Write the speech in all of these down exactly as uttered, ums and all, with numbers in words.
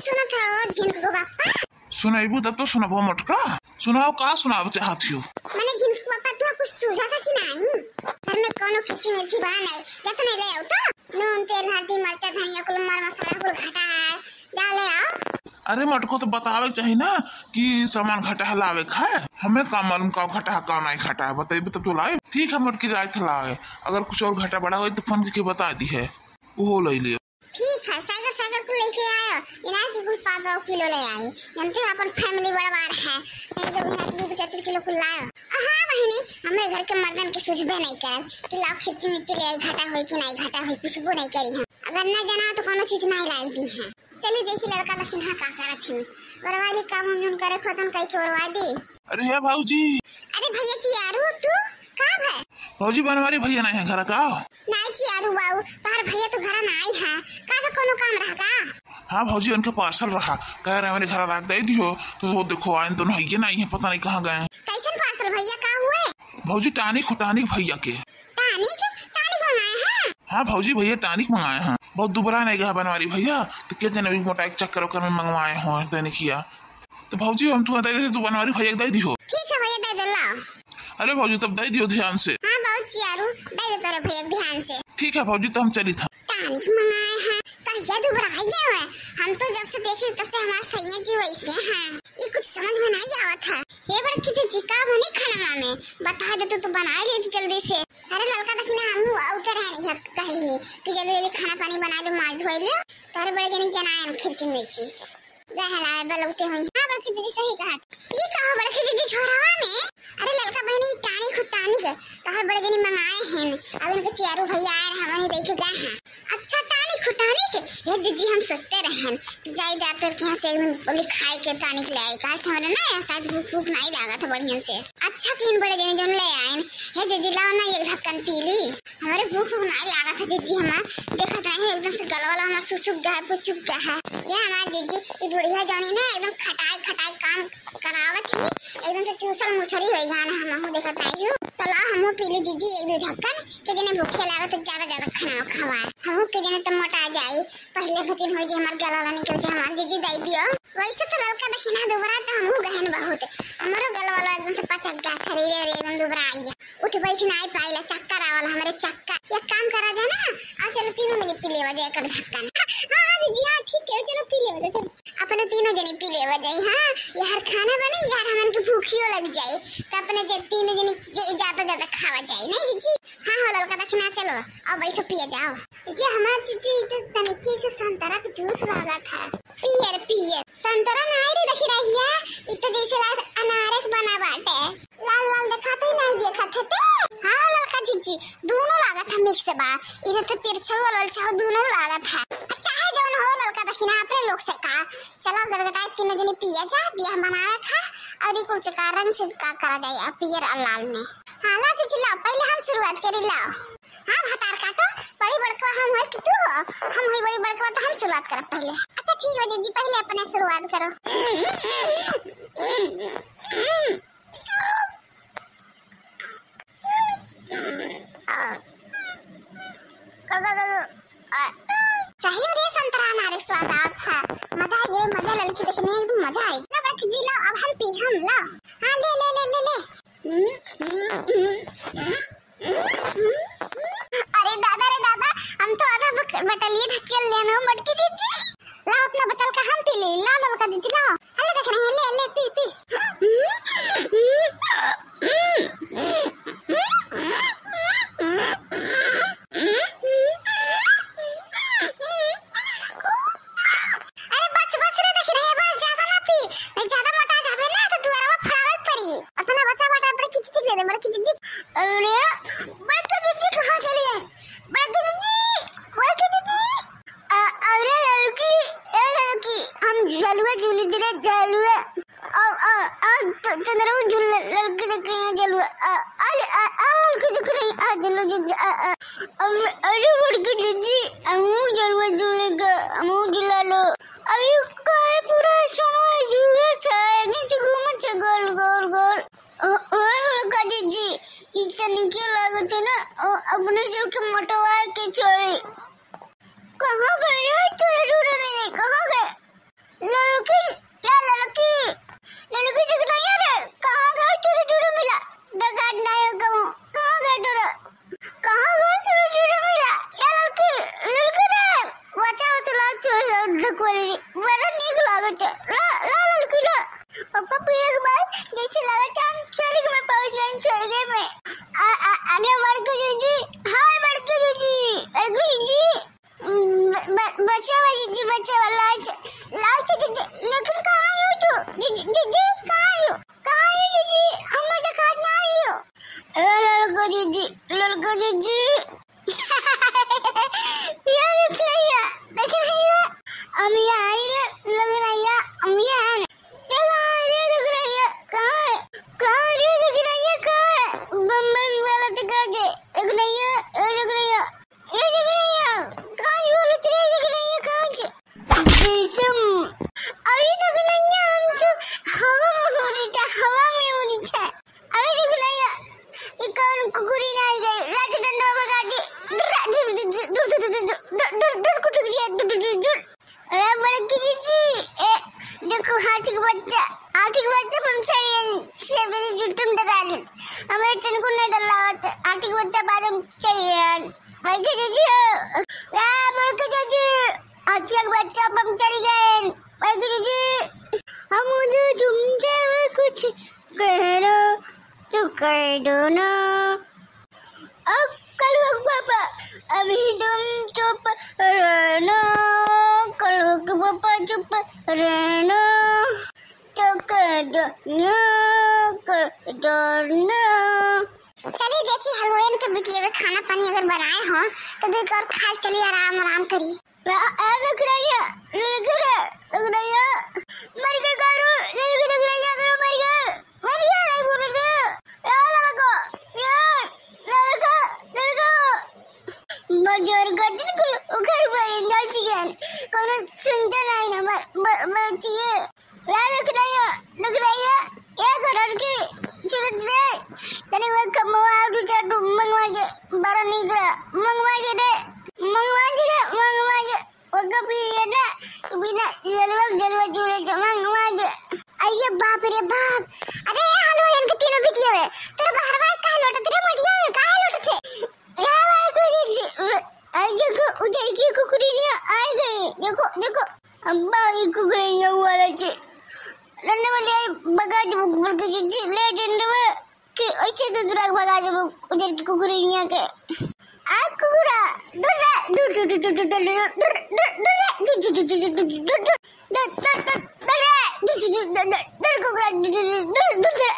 सुनत हो झिनकू बापा? सुनैबू तब तो सुनबो मोटका। सुनाओ, का सुनाव चाहत हो? मने झिनकू बापा, तू कुछ सूझा था कि नहीं? घर में कोनो खिची मिर्ची बा नहीं, जा तो नहीं ले आओ तो। नून, तेल, हल्दी, मरचा, धनिया, कुल मर मसाला कुल घटा है, जा ले आओ। अरे मटको, तो बतावे के चाही ना कि सामान घटा है, लावे के है। हमें का मालूम का घटा है, का नहीं घटा है, बताइबे तब तो लाए। ठीक है मोटकी, जाए थे लावे। अगर कुछ और घटा बढ़ा होई तो फोन करके बता दी है, वो ले लियो। ठीक है, साइकिल, साइकिल को लेके आयो। ये ना कि कुल पाँच पाँच किलो ले आई। जानते हो, अपन फैमिली बड़ा बार है। नहीं तो बुझा दू दू चार चार किलो कुल लायो। आ, हाँ बहिनी, हमरे घर के मर्दन के सूझबे नहीं कर कि लाओ खिची मिर्ची ले आई, घटा होई कि नहीं घटा होई, पूछबो नहीं करी हम। अगर ना जाना तो कोनो चीज नहीं लाई दी है। चली देखी लड़का दखिनहा का करत ही। बरवाली काम हम जोन करे खोतन कई के बरवा दी। अरे हे भौजी। अरे भैया चियारू, तू का भे? भौजी, बनवारी भैया नहीं है घर का? नहीं चियारू बाऊ, तार भैया तो घर ना आई है। का बे, कोनो काम रहा का? हाँ भौजी, उनके पार्सल रहा, कह रहे मेरे घर राख दे दियो, तो वो देखो आए दोनों है नहीं है, पता नहीं कहाँ गए। कैसन पार्सल भैया, का हुए? भौजी, टानिक हो, टानिक भैया के। टानिक? टानिक मंगाए हैं? हाँ भौजी, भैया टानिक मंगाए हैं, बहुत दुबरा नहीं गया बनवारी भैया, तो क्या जाने मोटा एक चक्कर वक्कर में मंगवाए हो टानिक किया। तो भौजी, हम तुम्हें दे देते, तू बनवारी भैया के दे दियो। ठीक है भैया, दे दे, लाओ। अरे भौजी, तब दे दियो ध्यान से। हाँ बाऊ चियारू, दे दे तोरे भैया ध्यान से। ठीक है भौजी, तो हम चली था। टानिक मंगाए हैं, कहिया दुबरा गए हैं। हम तो जब से देखे तब से हमारे सैया जी वैसे हैं, ये कुछ समझ में नहीं आवत है। ये बड़की जीजी, का बनी खाना में, बता दे तो, तू बना लेती जल्दी से। अरे ललका देखी ना, हम उतर है नहीं कही कि जल्दी जल्दी खाना पानी बना लो, माज धोई लो। तारे बड़े जनी जनायन खिरची मिर्ची। गहला है, बलौते हुई। हाँ, बड़की जीजी सही कहा। ई कहो बड़की जीजी, छोरावा में? अरे ललका बहिनी, ई टानिक हो टानिक, तोहर बड़े जनी मंगाए हैं। अब इनके चियारू भैया आए रहे, हमनी देखे गए हैं। अच्छा, टानिक हो टानिक? हे जीजी, हम सोचते रहन कि जाई डॉक्टर के यहाँ से एक दिन बोली खाए के टानिक ले आई, काहे से हमरे ना शायद भूख भूख नहीं लागत है बढ़िया से। अच्छा, किन बड़े जनी जौन ले आइन। हे जीजी, लाओ ना एक ढक्कन पी ली। हमरे भूख उख नाई लागत है जीजी हमार, देखत रहे एकदम से गलवा वाला हमार सुसुक गया है, पुचुक गया है। ये हमार जीजी, ई बुढ़िया जानी ना एकदम खटाई खटाई काम करावत ही, एकदम से चूसल मुसरी होई गया ना, हमहू देखत आई हूँ। तो ला हमहू पी ली जीजी एक दो ढक्कन, के जने भूखे लागत है ज्यादा ज्यादा खाना खवाए, हमहू के जने तो मोटा जाई, पहले खतिन होई जे हमार गलवा वाला निकल जे हमार जीजी दे दियो। वैसे तो ललका देखी ना दुबरा तो हमहू गहन बहुत, हमारो गलवा वाला एकदम से पचक गया, शरीर एकदम दुबरा आई है। उठ बैठ नाई पाइला, चक्कर आवल हमरे चक्कर। एक काम करा जाए ना, आ चलो तीनों मिली पी लेवा जाए कर ढक्कन। हाँ, हाँ जीजी, हाँ ठीक है, चलो पी लेवा जाए, चलो। अपने तीनों जने पी लेवा जाए। हाँ, यार खाना बने यार, हमन के भूखियो लग जाए, तो अपने जे तीनों जने जे ज्यादा ज्यादा खावा जाए, नहीं जीजी? हाँ हो ललका दखिना, चलो अब बैठो पिए जाओ। ये हमार जीजी, ई तो तनिकी से संतरा के जूस लागत है, पियर पियर। संतरा नाई रे देखी रहिया, ई तो जैसे लागत अनारे के बना बाटे। लाल लाल देखात ही नहीं देखत है ते। हाँ ललका जीजी, दोनों लागत है मिक्स बा। इधर तो तिरछा हो ललचा हो दोनों लागत है। चाहे जौन हो ललका दखिना अपने लोग से का। चलो गड़गड़ाए तीनों जने पिया जा, बियाह मनावे खा। और ई कुल से का रंग से का करा जाए अब पियर और लाल में। हाँ ला जीजी लाओ, पहले हम शुरुआत करी लाओ। हाँ भतार काटो, बड़ी बड़कवा हम होई कि तू हो? हम होई बड़ी बड़कवा तो हम शुरुआत करब पहले। अच्छा ठीक बा जीजी, पहले अपने शुरुआत करो। सही में रे संतरा अनारे स्वाद आवत है। मजा आई रे, मजा ललकी देखने में मजा आई। ला बड़की जी ला, अब हम पी हम ला। हाँ ले ले ले ले ले। अरे दादा रे दादा, हम तो आधा बक-, बटलिए ढकियल लेन हो मोटकी जीजी। ला अपना बचल का हम पी ले, ला ललका जीजी ला। अले देख रही है, ले ले पी पी। अरे बस, बस रे, देखी रहे, बस ज्यादा ना पी, नहीं ज्यादा मोटा जाबे ना तो दुआरवा फड़ावे पड़ी। अतना बचा बाटा, बड़की जीजी दे दे, बड़की जीजी। अरे बड़की जीजी कहाँ चली है? बड़की जीजी, बड़की जीजी। अ-, अरे ललकी, ए ललकी, हम झलुआ झूली रे, झलुआ। अब, अ, अ, त-, तंदरू झूल ललकी देख रही है, झलुआ। अ, अरे, अ, अ, ललकी देख रही है, अ, झलुआ झूल, अ, अ। अब, अरे बड़की दीदी, हमहू झलुआ झूलेगा, हमहू झुला लो। अरे काहे पूरा सोना झूलत है, नीचे घूमत है गोल, गोल, गोल। अ, अ, ललका दीदी, ई तनिके लागत है ना, अ, अपने सबके मोटवाए के छोड़ी। कहाँ गए रे? थोड़ा दूर में नहीं, कहाँ गए? रखवाली, बड़ा नीक लागत है। ला, ला, ललकी ला। ओकर पिए के बाद जैसे लागत है हम स्वर्ग में पहुंच गए, स्वर्ग में। आ, आ, अरे बड़की जीजी, हाय बड़की जीजी, बड़की जीजी। उम, ब-, ब-, बचावा जीजी, बचावा, लाओ च-, लाओ च जीजी, लेकिन कहाँ हो तू? जीजी, जीजी, कहाँ हो? कहाँ हो जीजी? हम देखात ना हो। ए ललकी जीजी, ललकी जीजी। ये देख रही है, देख रही है। हम ये आई रे, लग रही है, हम ये आए। चलो, आ रे, लग रही है, कहाँ है? कहाँ रे, लग रही है, कहाँ है? बम्बई वाला तो कह दे, लग रही है, ए, लग रही है। ये लग रही है, कहाँ ये वाला तो लग रही है, कहाँ से? बेशम। अभी लग रही है, हम तो हवा में हो रही था, हवा में हो रही था। अरे रुक ना या, ये कौन कुकुरी ना आई गई? लाठी डंडा भगा के, दूर, दूर, दूर, कुटुक दिया, दूर, दूर, दूर, दूर। ए, बड़की जीजी, ए, देखो हाथी के बच्चा, हाथी के बच्चा हम चढ़िए, से मेरी जुटम डरा ले। हमारे चन को नहीं डर लगा, हाथी के बच्चा बाद हम चढ़िए। बड़की जीजी हो, ए, बड़की जीजी, हाथी के बच्चा हम चढ़ गए। बड़की जीजी, हम मुझे तुमसे कुछ कह दो, तो कह दो ना। अब कलुआ के पापा, अभी तुम चुप रहना। कलुआ के पापा, चुप रहना। तो कह दो ना, कह दो ना। चलिए देखी हलवाइन के बिटिया में खाना पानी अगर बनाए हो तो देख और खाए चलिए आराम आराम करी। ए, ए, लग रही है, लग रही है, लग रही है। मर गए गारू, लग, लग रही है, गारू मर गए, मर गए, नहीं बोल रहे। ए, लड़को, ए, लड़को, लड़को। बजर गजन कुल उखर परे, नाच गए, कोनो सुनते नहीं ना, मर, ब-, बचिए। ए, लग रही है, लग रही है, ए, घर की, सूरज रे, तनी वो कमवा, दो चार ठो मंगवा के, बड़ा निकरा, मंगवा के दे, मंगवा के दे, मंगवा के। ओका पी लिया ना, बिना जलवा, जलवा जुड़े जमा हुआ के। अरे बाप रे बाप, अरे ये हलवाइन के तीनों बिटिया है, तेरे बहरवा काहे लोटत रे, मटिया में काहे लोटत है? यहाँ वाला को जी, जी, अ, अ, देखो, उधर की कुकरी ने आ गई, देखो, देखो, अब्बा, ये कुकरी ने वाला जी, रन्ने वाली आई, बगा जी, बुक, बुक, जी, जी, ले, डंडवा। कि ऐसे तो दुराग भगा जब उधर की कुकुरिया के। आ कुकुरा, डुर्रा, डुर, डुर, डुर, डुर, डुर, डुर, डुर, डुर, डुर, डुर, डुर, डुर, डुर, डुर, डुर, डुर, डुर, डुर, कुकुरा, डुर, डुर, डुर, डुर, डुर।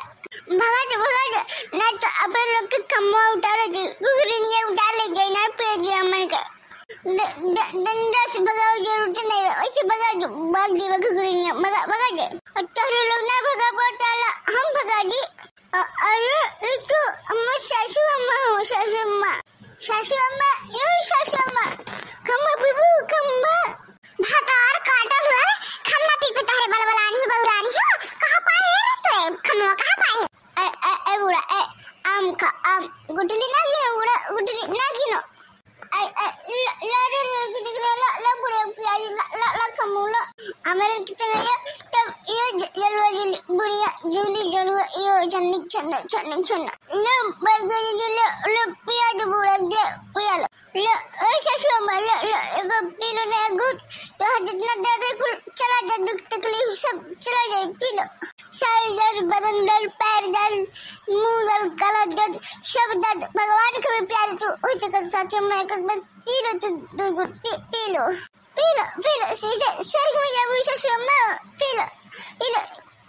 भगा दे, भगा दे। ना तो अपन लोग के कमवा उतारे दे। कुकुरिया उतार ले जाए ना, पे दे हमन का। ड-, ड-, डंडा से भगाओ, जरूरत नहीं है। ऐसे भगा दो, भाग दे, कुकुरिया, भगा, भगा दे। और तोहरे लोग ना भगा पाता ला, हम भगा दी। अ-, अरे, ये तो हमार सासू अम्मा हो, सासू अम्मा। सासू अम्मा, यो सासू अम्मा। खम्मा पीबू, खम्मा। भतार काटल हुआ, खम्मा पीबू तहरे बलबलानी, बौरानी हो। कहाँ पाए रे तोरे खम्मा, कहाँ पाए? ए, ए, ए बूढ़ा, ए, आम खा, आम। गुठली ना गिनो, बूढ़ा, गुठली ना गिनो। ए, ए, ला, ला, ला, ला, ला, ला, बुढ़िया पियाजी, ला, ला, ला, खमूला। हमारे किचन है, तब ये ज-, जलवा जली, बुढ़िया जली, जलवा, ये छन्नी, छन्ना, छन्नी, छन्ना। लो, बर्गर जली, लो, लो, पियाजी बूढ़ा दे, पिया लो। लो, ए, सासू अम्मा, लो, लो, एगो पी लो ना, गुट, तो हर जितना दर्द है, कुल चला जाए, दुख तकलीफ सब चला जाए, पी लो। सारी दर्द, बदन दर्द, पैर दर्द, मुंह दर्द, गला दर्द, सब दर्द भगवान के भी प्यारे तू हो सकत सासू अम्मा, एक बार पी लो तू दो घूंट, पी, पी लो, पी लो, पी लो, सीधे स्वर्ग में जाबू सासू अम्मा, पी लो, पी लो,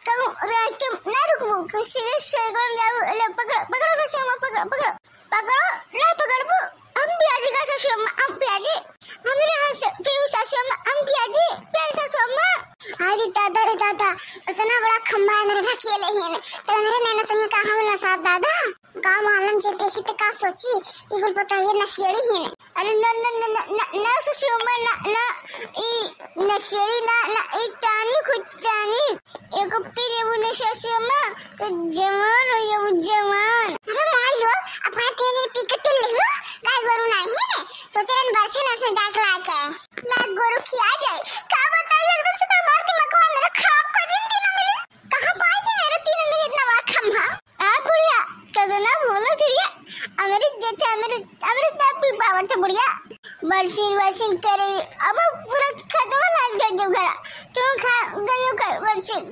कहूँ रास्ते में ना रुकबू, कि सीधे स्वर्ग में जाबू, ले पकड़ो, पकड़ो सासू अम्मा, पकड़ो, पकड़ो। पकड़ो, ना पकड़बू, हम पियाजी का सासू अम्मा, हम पियाजी, हमरे हाथ से पीऊ सासू अम्मा, हम पियाजी, पियाजी सासू अम्मा। अरे दादा रे दादा, इतना बड़ा खम्मा है मेरे ढकेले ही ने, तो मेरे नैना सैया का हम ना साथ दादा, गाँव वालन जे देखी तो का सोची, कि कुल पता ये नशेड़ी ही ने। अरे ना, ना, ना, ना, ना, ना सासू अम्मा, ना, ना, ई नशेड़ी ना, ना, ई टानी खुद टानी। एगो पी लेबू ने सासू अम्मा, तो जवान हो जाबू, जवान। अरे माई हो, अपना तीन दिन पी के टिन ले हो, गाय गोरू नाही है ने, सोचे रहन बरसे नरसे जाके लाके। ना गोरू खिया जाए, का बताई एकदम से तो हमार दिमाग मेरा खराब कर दिन तीनों मिली। कहाँ पाए के मेरे तीनों मिली इतना बड़ा खम्हा? आ बुढ़िया, कदना बोलो धीरे, अमृत जैसे अमृत, अमृत ना पी पावत है बुढ़िया। बरसिन बरसिन करे, अब पूरा खतवा लाग गयो घरा। तू खा गयो कर बरसिन,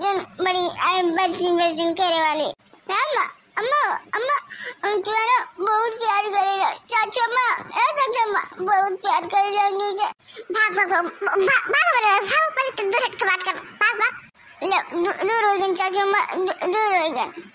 बड़ी, आए बरसिन बरसिन करे वाली। अम्मा, अम्मा, अम्मा, हम तुम्हारा बहुत प्यार करेला। चाचू अम्मा, ए चाचू अम्मा, बहुत प्यार करेला तुझे। भाग, भाग, भाग, भाग, भाग, मेरे, भाग, पहले तो दूर हट के बात कर, भाग, भाग। ले, दू-, दूर हो गए चाचू अम्मा, दू-, दूर हो गए।